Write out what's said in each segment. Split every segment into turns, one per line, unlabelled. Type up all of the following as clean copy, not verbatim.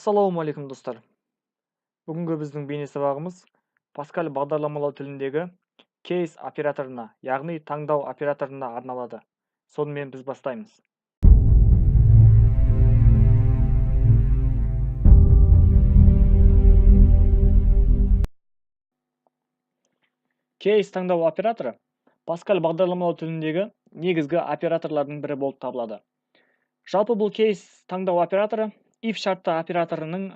Ассалаумағалейкум, достар. Бүгінгі біздің бейне сабағымыз Паскаль бағдарламалау тіліндегі кейс операторына, яғни таңдау операторына арналады. Сонымен біз бастаймыз. Кейс таңдау операторы Паскаль бағдарламалау тіліндегі негізгі операторлардың бірі болып табылады. Жалпы бұл кейс таңдау операторы if шартты операторының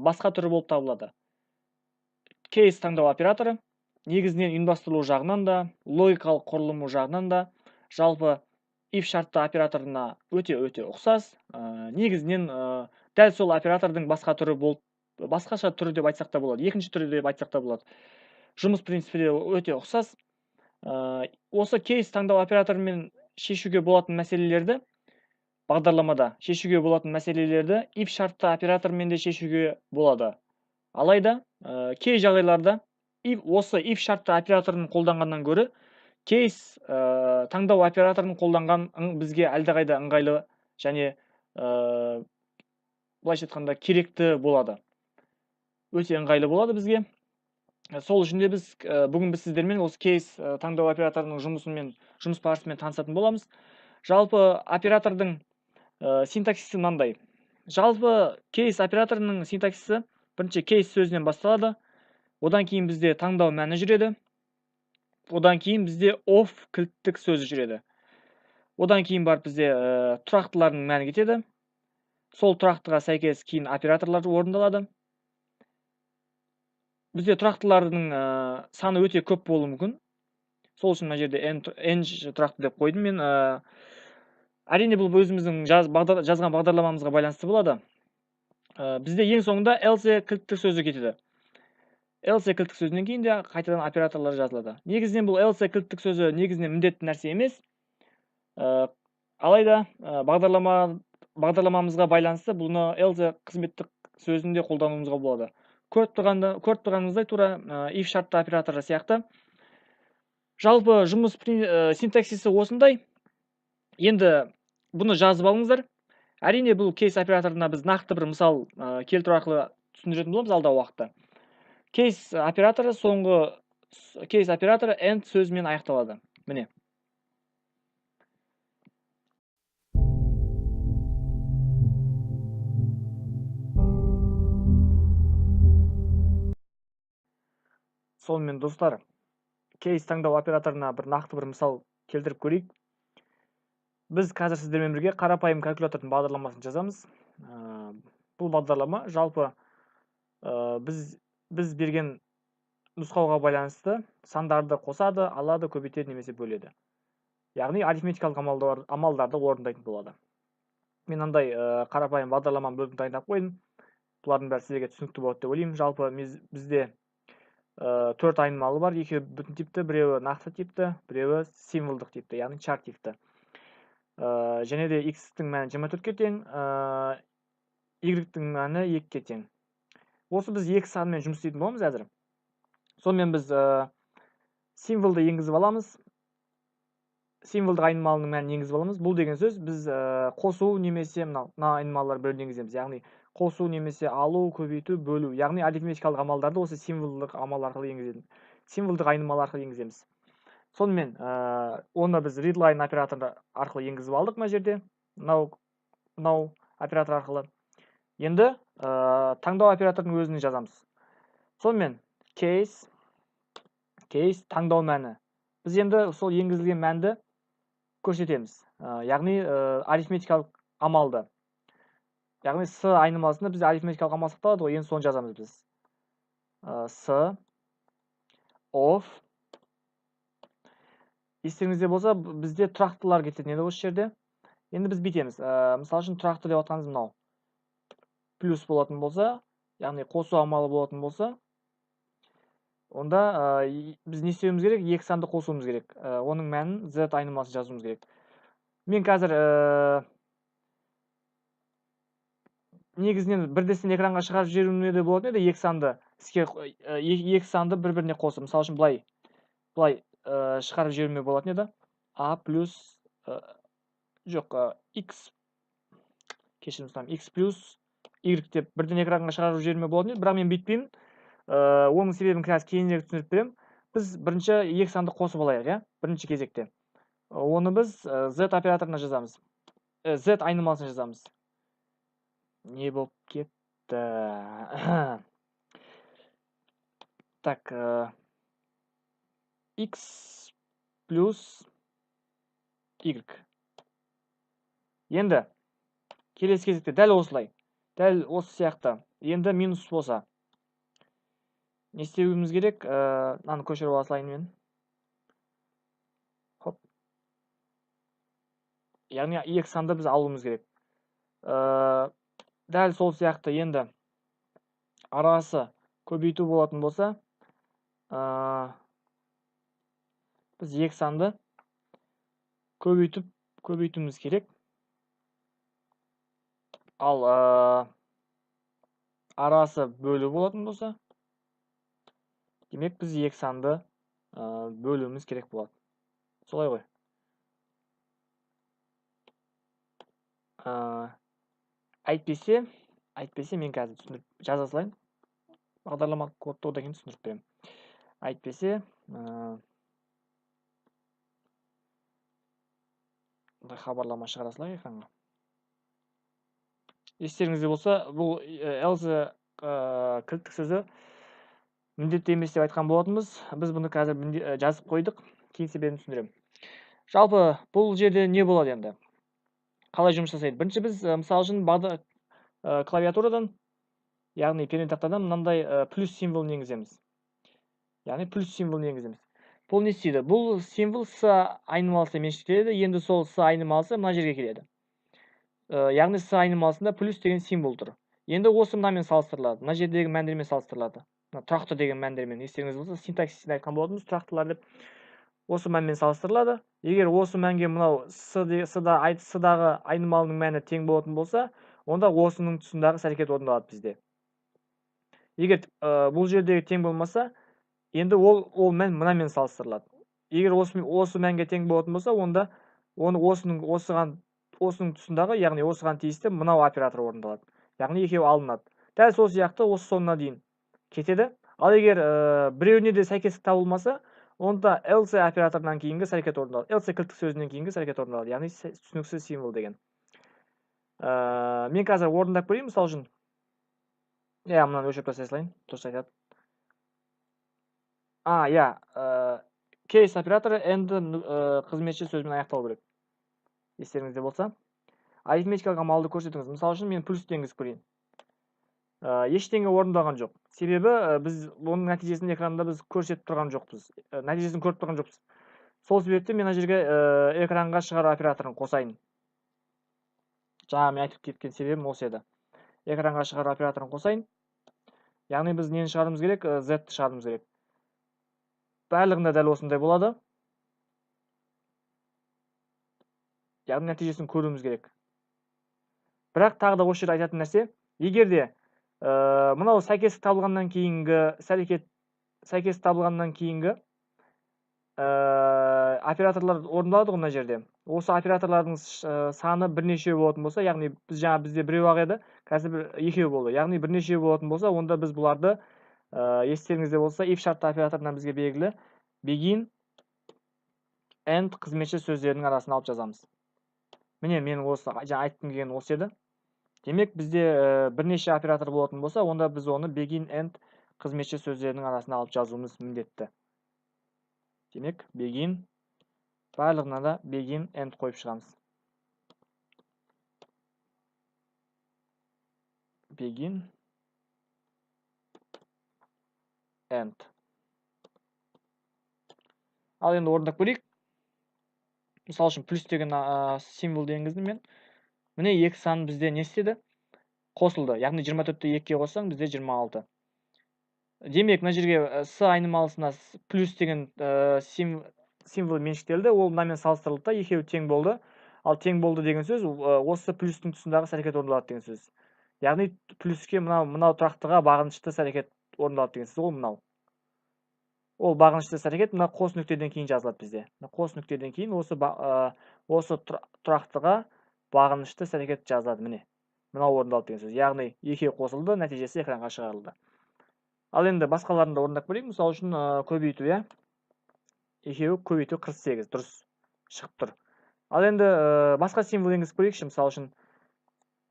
басқа түрі болып табылады. Кейс таңдау операторы негізінен ұйымдастырылу жағынан да, логикалық құрылымы жағынан да жалпы if шартты операторына өте-өте ұқсас. Негізінен дәл сол оператордың басқа түрі болып, басқаша түрі деп айтсақ та болады, екінші түрі деп айтсақ та болады. Жұмыс принципі де өте ұқсас. Осы кейс таңдау операторымен шешуге болатын мәселелерді бағдарламада шешуге болатын мәселелерді if шартты оператормен де шешуге болады. Алайда, кей жағдайларда осы if шартты операторын қолданғаннан гөрі кейс таңдау операторын қолданған бізге әлдеқайда ыңғайлы және былайша айтқанда керекті болады. Өте ыңғайлы болады бізге. Сол үшін де бүгін біз сіздермен осы кейс таңдау операторының жұмыс барысымен танысатын боламыз. Жалпы оператордың синтаксисі мынандай. Жалпы кейс операторының синтаксисі бірінші кейс сөзінен басталады. Одан кейін бізде таңдау мәні жүреді. Одан кейін бізде off кілттік сөзі жүреді. Одан кейін барып бізде тұрақтылардың мәні кетеді. Сол тұрақтыға сәйкес кейін операторлар орындалады. Бізде тұрақтылардың саны өте көп болуы мүмкін. Сол үшін мына жерде n тұрақты деп қойдым мен. Әрине бұл өзіміздің жазған бағдарламамызға байланысты болады. Бізде ең соңында else кілттік сөзі кетеді. Else кілттік сөзінен кейін де қайтадан операторлар жазылады. Негізінен бұл else кілттік сөзі негізінен міндетті нәрсе емес. Алайда бағдарламамызға байланысты бұны else қызметтік сөзін де қолдануымызға болады. Көріп тұрғанымыздай тура if шартты операторы сияқты. Жалпы жұмыс синтаксисі осындай. Енді бұны жазып алыңыздар. Әрине бұл кейс операторына біз нақты бір мысал келтіру арқылы түсіндіретін боламыз алдағы уақытта. Кейс операторы соңғы кейс операторы end сөзімен аяқталады. Міне. Сонымен достар, кейс таңдау операторына бір нақты бір мысал келтіріп көрейік. Біз қазір сіздермен бірге қарапайым калькулятордың бағдарламасын жазамыз. Бұл бағдарлама жалпы біз берген нұсқауға байланысты сандарды қосады, алады, көбейтеді немесе бөледі. Яғни арифметикалық амалдарды орындайтын болады. Мен мынандай қарапайым бағдарламаны бөліп дайындап қойдым. Бұлардың бәрі сіздерге түсінікті болады деп ойлаймын. Жалпы бізде төрт айнымалы бар, екеуі бүтін типті, біреуі нақты типті, біреуі символдық типті, яғни чар типті. Және де x-тің мәні жиырма төртке тең, y-тің мәні екіге тең. Осы біз екі санмен жұмыс істейтін боламыз әзір. Сонымен біз символды енгізіп аламыз. Символдық айнымалының мәнін енгізіп аламыз. Бұл деген сөз біз қосу немесе мына айнымалылар біреуін енгіземіз. Яғни қосу немесе алу, көбейту, бөлу. Яғни арифметикалық амалдарды осы символдық амал арқылы енгіземіз. Символдық айнымалы арқылы енгіземіз. Сонымен оны біз readline операторы арқылы енгізіп алдық мына жерде. Мынау оператор арқылы. Енді таңдау операторының өзін жазамыз. Сонымен кейс таңдау мәні. Біз енді сол енгізілген мәнді көрсетеміз. Яғни арифметикалық амалды. Яғни с айнымалысында бізде арифметикалық амал сақталады ғой, енді соны жазамыз біз. С of естеріңізде болса, бізде тұрақтылар кететін еді осы жерде. Енді біз бүйтеміз. Мысал үшін тұрақты деп атқанымыз мынау. Плюс болатын болса, яғни қосу амалы болатын болса, онда біз не істеуіміз керек? Екі санды қосуымыз керек. Оның мәнін z айнымалысын жазуымыз керек. Мен қазір негізінен бірдесін экранға шығарып жіберуіме де болатын еді, екі санды екі санды бір-біріне қосып, мысал үшін былай шығарып жіберуіме болатын еді. А плюс жоқ, x, кешірім сұраймын, x плюс Y деп бірден экранға шығарып жіберуіме болатын еді, бірақ мен бүйтпеймін. Оның себебін қазір кейінірек түсіндіріп беремін. Біз бірінші екі санды қосып алайық, иә? Бірінші кезекте. Оны біз Z операторына жазамыз. Z айнымалысына жазамыз. Не болып кетті? Так, X плюс Y. Енді келесі кезекте дәл осылай, дәл осы сияқты. Енді минус болса, не істеуіміз керек? Мынаны көшіріп ала салайын мен. Хоп. Яғни екі санды біз алуымыз керек. Дәл сол сияқты енді арасы көбейту болатын болса, біз екі санды көбейтуіміз керек. Ал арасы бөлу болатын болса, демек біз екі санды бөлуіміз керек болады. Солай ғой. Әйтпесе мен қазір түсіндіріп жаза салайын. Бағдарлама кодты одан кейін түсіндіріп беремін. Әйтпесе, мындай хабарлама шығара салайық экранға. Естеріңізде болса, бұл else кілттік сөзі міндетті емес деп айтқан болатынбыз. Біз бұны қазір жазып қойдық, кейін себебін түсіндіремін. Жалпы бұл жерде не болады енді? Қалай жұмыс жасайды? Бірінші біз, мысал үшін, клавиатурадан, яғни пернетақтадан мынандай плюс символын енгіземіз. Яғни плюс символын енгіземіз. Бұл не істейді? Бұл символ С айнымалысы меншіктеледі. Енді сол С айнымалысы мына жерге келеді. Яғни С айнымалысында плюс деген символ тұр. Енді осы мынамен салыстырылады. Мына жердегі мәндермен салыстырылады. Мына тұрақты деген мәндермен, естеріңізде болса, синтаксисінде айтқан болатынбыз, тұрақтылар деп. Осы мәнмен салыстырылады. Егер осы мәнге мынау С-дағы айнымалының мәні тең болатын болса, онда осының тұсындағы іс-әрекет орындалады бізде. Егер бұл жердегі тең болмаса, енді ол мән мынамен салыстырылады. Егер осы мәнге тең болатын болса, онда оны осының тұсындағы, яғни осыған тиісті мынау оператор орындалады. Яғни екеуі алынады. Дәл сол сияқты осы соңына дейін кетеді. Ал егер біреуіне де сәйкестік табылмаса, онда else операторынан кейінгі іс-әрекет орындалады. Else кілттік сөзінен кейінгі іс-әрекет орындалады. Яғни түсініксіз символ деген. Мен қазір орындап көрейін, мысал үшін. Иә, мынаны өшіріп тастай салайын, дұрыс айтады. Иә, кейс операторы end қызметші сөзімен аяқталу керек. Естеріңізде болса. Арифметикалық амалды көрсетіңіз. Мысал үшін мен плюс енгізіп көрейін. Ештеңе орындалған жоқ. Себебі біз оның нәтижесін экранда біз көрсетіп тұрған жоқпыз. Нәтижесін көріп тұрған жоқпыз. Сол себептен мен мына жерге экранға шығару операторын қосайын. Жаңа мен айтып кеткен себебім осы еді. Экранға шығару операторын қосайын. Яғни біз нені шығаруымыз керек? Z-ті шығаруымыз керек. Барлығында дәл осындай болады. Яғни нәтижесін көруіміз керек. Бірақ тағы да осы жерде айтатын нәрсе, егер де мынау сәйкестік табылғаннан кейінгі іс-әрекет, сәйкестік табылғаннан кейінгі операторлар орындалады ғой мына жерде. Осы операторлардың саны бірнеше болатын болса, яғни біз жаңа бізде біреу ақ еді, қазір бір екеу болды. Яғни бірнеше болатын болса, онда біз бұларды, естеріңізде болса, if шартты операторынан бізге белгілі begin end қызметші сөздерінің арасын алып жазамыз. Міне менің осы жаңа айтқым келген осы еді. Демек бізде бірнеше оператор болатын болса, онда біз оны begin end қызметші сөздерінің арасына алып жазуымыз міндетті. Демек begin барлығына да begin end қойып шығамыз. Begin end. Ал енді орындап көрейік. Мысал үшін плюс деген символды енгіздім мен. Міне екі сан бізде не істеді? Қосылды. Яғни жиырма төртті екіге қоссаң бізде жиырма алты. Демек мына жерге с айнымалысына плюс деген символ меншіктелді. Ол мынамен салыстырылды да екеуі тең болды. Ал тең болды деген сөз, осы плюстің тұсындағы іс-әрекет орындалады деген сөз. Яғни плюске мынау тұрақтыға бағынышты іс-әрекет орындалады деген сөз. Ол мынау. Ол бағынышты іс-әрекет мына қос нүктеден кейін жазылады бізде. Мына қос нүктеден кейін осы тұрақтыға бағынышты іс-әрекет жазылады міне. Мынау орындалды деген сөз. Яғни екеу қосылды, нәтижесі экранға шығарылды. Ал енді басқаларын да орындап көрейік. Мысалы үшін, көбейту, иә? Екеуі көбейту 48, дұрыс шығып тұр. Ал енді басқа символ енгізіп көрейікші. Мысалы үшін,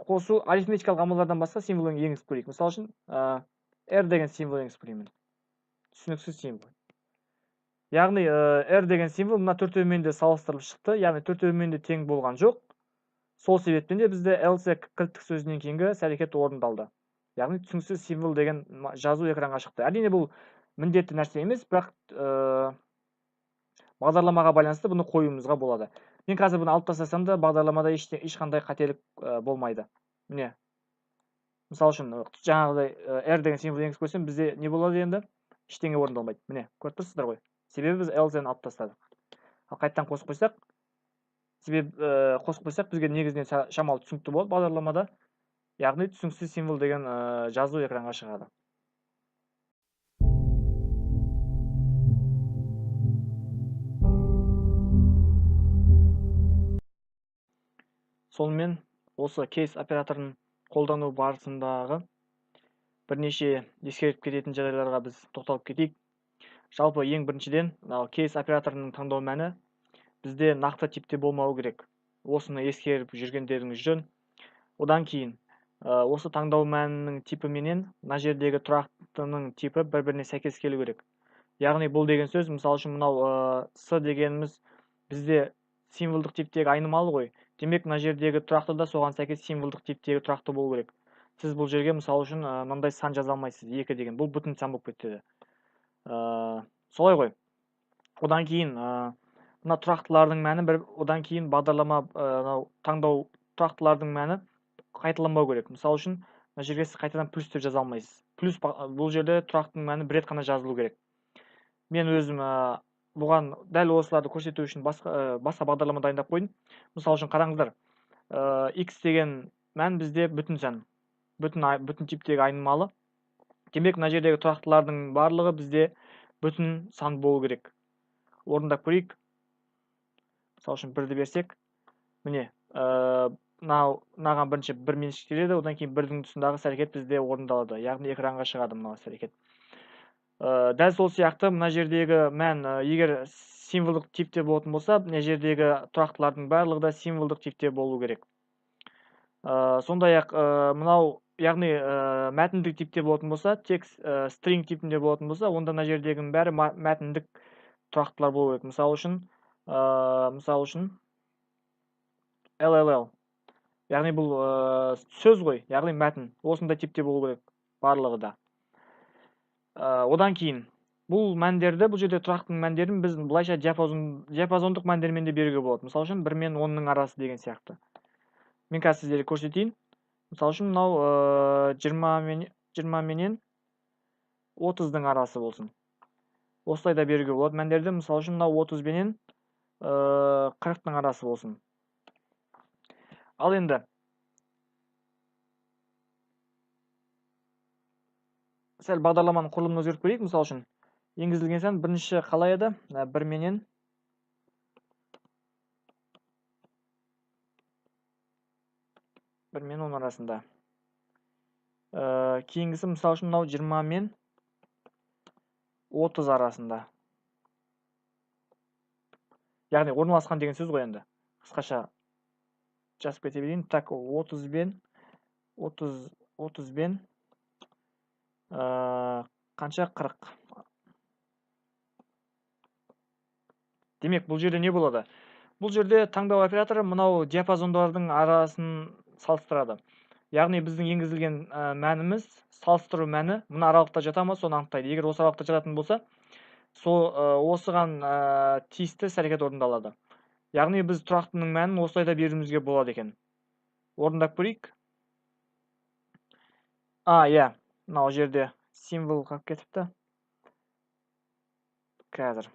қосу арифметикалық амалдардан басқа символ енгізіп көрейік. Мысалы үшін, R деген символ енгізіп көреймін. Түсініксіз символ. Яғни, R деген символ мына төртеуімен де салыстырылып шықты. Яғни төртеуімен де тең болған жоқ. Сол себептен де бізде else кілттік сөзінен кейінгі іс-әрекет орындалды. Яғни түсініксіз символ деген жазу экранға шықты. Әрине бұл міндетті нәрсе емес, бірақ бағдарламаға байланысты бұны қоюымызға болады. Мен қазір бұны алып тастасам да бағдарламада ешқандай қателік болмайды. Міне. Мысалы үшін, жаңағыдай, R деген символ енгізіп көрсем, бізде не болады енді? Ештеңе орындалмайды. Міне, көріп тұрсыздар ғой. Себебі біз else-ні алып тастадық. Ал қайтадан қосып қойсақ, себеп, қосып қойсақ, бізге негізінен шамалы түсінікті болады бағдарламада. Яғни түсініксіз символ деген жазу экранға шығады. Сонымен осы кейс операторын қолдану барысындағы бірнеше ескеріп кететін жағдайларға біз тоқталып кетейік. Жалпы ең біріншіден, мынау кейс операторының таңдау мәні бізде нақты типте болмауы керек. Осыны ескеріп жүргендеріңіз жөн. Одан кейін, осы таңдау мәнінің типі менен мына жердегі тұрақтының типі бір-біріне сәйкес келу керек. Яғни бұл деген сөз, мысалы үшін, мынау, С дегеніміз бізде символдық типтегі айнымалы ғой. Демек, мына жердегі тұрақты да соған сәйкес символдық типтегі тұрақты болу керек. Сіз бұл жерге, мысалы үшін, мынандай сан жаза алмайсыз, 2 деген. Бұл бүтін сан болып кетеді. Солай ғой. Одан кейін, мына тұрақтылардың мәні бір, одан кейін бағдарлама, мынау таңдау тұрақтылардың мәні қайталанбау керек. Мысалы үшін, мына жерге сіз қайтадан плюс деп жаза алмайсыз. Плюс бұл жерде тұрақтының мәні бір рет қана жазылу керек. Мен өзім, бұған дәл осыларды көрсету үшін басқа бағдарлама дайындап қойдым. Мысалы үшін қараңыздар, x деген мән бізде бүтін сан, бүтін типтегі айнымалы. Демек, мына жердегі тұрақтылардың барлығы бізде бүтін сан болу керек. Орындап көрейік. Мысалы үшін бірді берсек, міне, мынаған бірінші бір меншіктеледі, одан кейін бірдің тұсындағы іс-әрекет бізде орындалады, яғни экранға шығады мынау іс-әрекет. Дәл сол сияқты мына жердегі мән, егер символдық типте болатын болса, мына жердегі тұрақтылардың барлығы да символдық типте болу керек. Сондай-ақ, мынау, яғни, мәтіндік типте болатын болса, текст, string типінде болатын болса, онда мына жердегінің бәрі мәтіндік тұрақтылар болу керек. Мысалы үшін LLL. Яғни бұл, сөз ғой, яғни мәтін. Осындай типте болу керек барлығы да. Одан кейін бұл мәндерді, бұл жерде тұрақтының мәндерін біз былайша диапазондық мәндермен де беруге болады. Мысалы үшін 1 мен 10-ның арасы деген сияқты. Мен қазір сіздерге көрсетейін. Мысалы үшін мынау, жиырма менен отыздың арасы болсын. Осылай да беруге болады мәндерді. Мысалы үшін мынау отыз менен, қырықтың арасы болсын. Ал енді сәл бағдарламаның құрылымын өзгертіп көрейік. Мысалы үшін енгізілген сан бірінші қалай еді? 1 менен бір мен он арасында. Кейінгісі мысалы үшін мынау жиырма мен отыз арасында. Яғни орналасқан деген сөз ғой енді. Қысқаша жазып кете берейін. Так, отыз бен отыз, отыз бен, қанша? 40. Демек, бұл жерде не болады? Бұл жерде таңдау операторы мынау диапазондардың арасын салыстырады. Яғни біздің енгізілген, мәніміз, салыстыру мәні мына аралықта жата ма, соны анықтайды. Егер осы аралықта жататын болса, осыған, тиісті іс-әрекет орындалады. Яғни біз тұрақтының мәнін осылай да беруімізге болады екен. Орындап көрейік. Иә, мынау жерде символ қалып кетіпті. Қазір.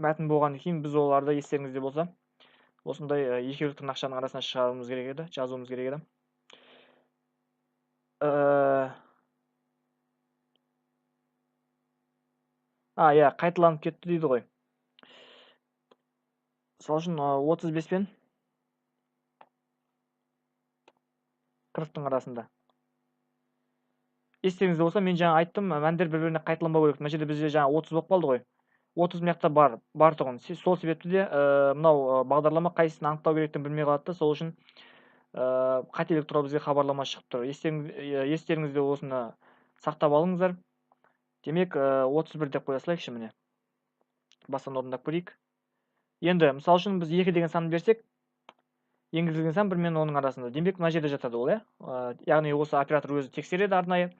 Мәтін болғаннан кейін біз оларды, естеріңізде болса, осындай, екеулік тырнақшаның арасына шығаруымыз керек еді, жазуымыз керек еді. Иә, қайталанып кетті дейді ғой. Мысалы үшін 35 пен 40-тың арасында. Естеріңізде болса, мен жаңа айттым, мәндер бір-біріне қайталанбау керек. Мына жерде бізде жаңа 30 болып қалды ғой. 30 мына жақта бар тұғын. Сол себепті де мынау бағдарлама қайсысын анықтау керектігін білмей қалады да, сол үшін қателік туралы бізге хабарлама шығып тұр. Естеріңізде осыны сақтап алыңыздар. Демек, 31 деп қоя салайықшы міне. Бастан орындап көрейік. Енді, мысал үшін, біз 2 деген санды берсек, енгізілген сан 1 мен 10-ның арасында. Демек, мына жерде жатады ол, иә? Яғни осы оператор өзі тексереді арнайы,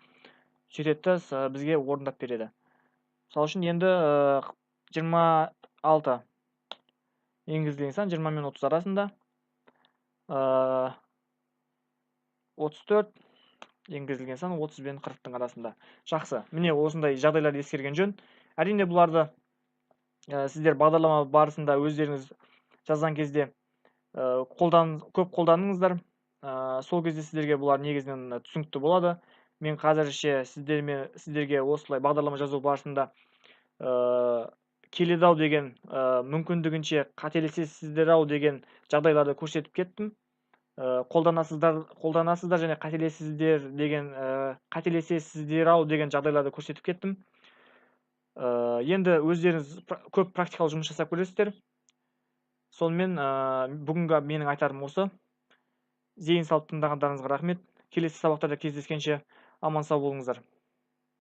сөйтеді де бізге орындап береді. Мысал үшін, енді 26 енгізілген сан 20 мен 30 арасында. 34 енгізілген сан 30 бен 40-тың арасында. Жақсы, міне осындай жағдайларды ескерген жөн. Әрине, бұларды сіздер бағдарлама барысында өздеріңіз жазған кезде көп қолданыңыздар. Сол кезде сіздерге бұлар негізінен түсінікті болады. Мен қазірше сіздерге осылай бағдарлама жазу барысында келеді ау деген, мүмкіндігінше қателесесіздер ау деген жағдайларды көрсетіп кеттім. Қолданасыздар және қателесіздер деген, қателесесіздер ау деген жағдайларды көрсетіп кеттім. Енді өздеріңіз көп практикалық жұмыс жасап көресіздер. Сонымен, бүгінгі менің айтарым осы. Зейін салып тыңдағандарыңызға рахмет. Келесі сабақтарда кездескенше аман сау болыңыздар.